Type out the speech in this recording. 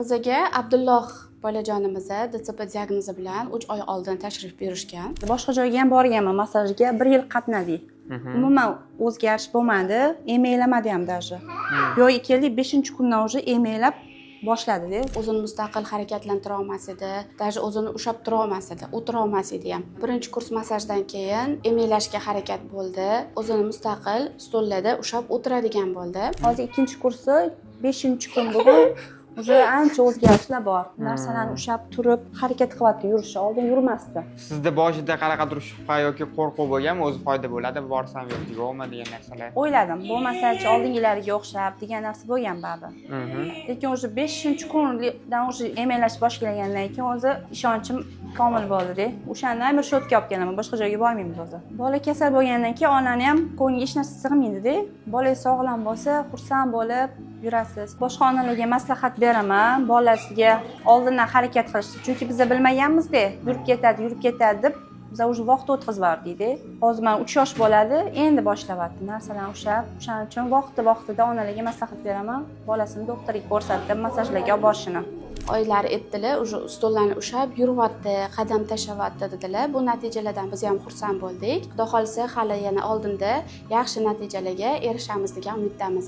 Bizaga Abdulloh bolajonimiz ДЦП diagnozi bilan 3 oy oldin tashrif buyurishgan. Boshqa joyga ham borganman massajga, bir yil qatnadik. Umuman o'zgarish bo'lmadi, emeylamadi ham даже. Bu yoqqa keldik, beshinchi kundan уже emaylab boshladida. O'zini mustaqil harakatlantira olmas edi, даже o'zini ushlab tura olmas edi, o'tira olmas edi ham. Birinchi kurs massajdan keyin emaylashga harakat bo'ldi, o'zini mustaqil stollarda ushlab o'tiradigan bo'ldi. Hozir ikkinchi kursi, beshinchi kun bugun, уже ancha o'zgarishlar bor. Narsalarni ushlab turib harakat qilyapti, yurishi, oldin yurmasdi. Sizda boshida qanaqadir shubha yoki qo'rquv bo'lganmi, o'zi foyda bo'ladi borsam yoki yo'qmi degan narsalar? O'yladim, bo'lmasachi, oldingilariga o'xshab degan narsa bo'lgan baribir. Lekin уже beshinchi kundan уже emaylash boshlagandan keyin o'zi ishonchim komil bo'ldida. O'shanda amir shotka olib kelaman, boshqa joyga bormaymiz o'zi. Bola kasal bo'lgandan keyin onani ham ko'ngliga hech narsa sig'maydida. Bola sog'lom bo'lsa, xursand bo'lib yurasiz. Boshqa onalarga maslahat beraman, bolasiga oldindan harakat qilishni, chunki biza bilmaganmizda, yurib ketadi, yurib ketadi deb biza уже vaqt o'tkazib yubordikda. Hozir mana 3 yosh bo'ladi, endi boshlayapti narsalarni ushlab. O'shaning uchun vaqti vaqtida onalarga maslahat beraman, bolasini doktorga ko'rsatib, massajlarga olib borishini. Oylari aytdilar, уже stollarni ushlab yuryapti, qadam tashlayapti dedilar. Bu natijalardan biz ham xursand bo'ldik. Xudo xohlasa, hali yana oldinda yaxshi natijalarga erishamiz degan umiddamiz.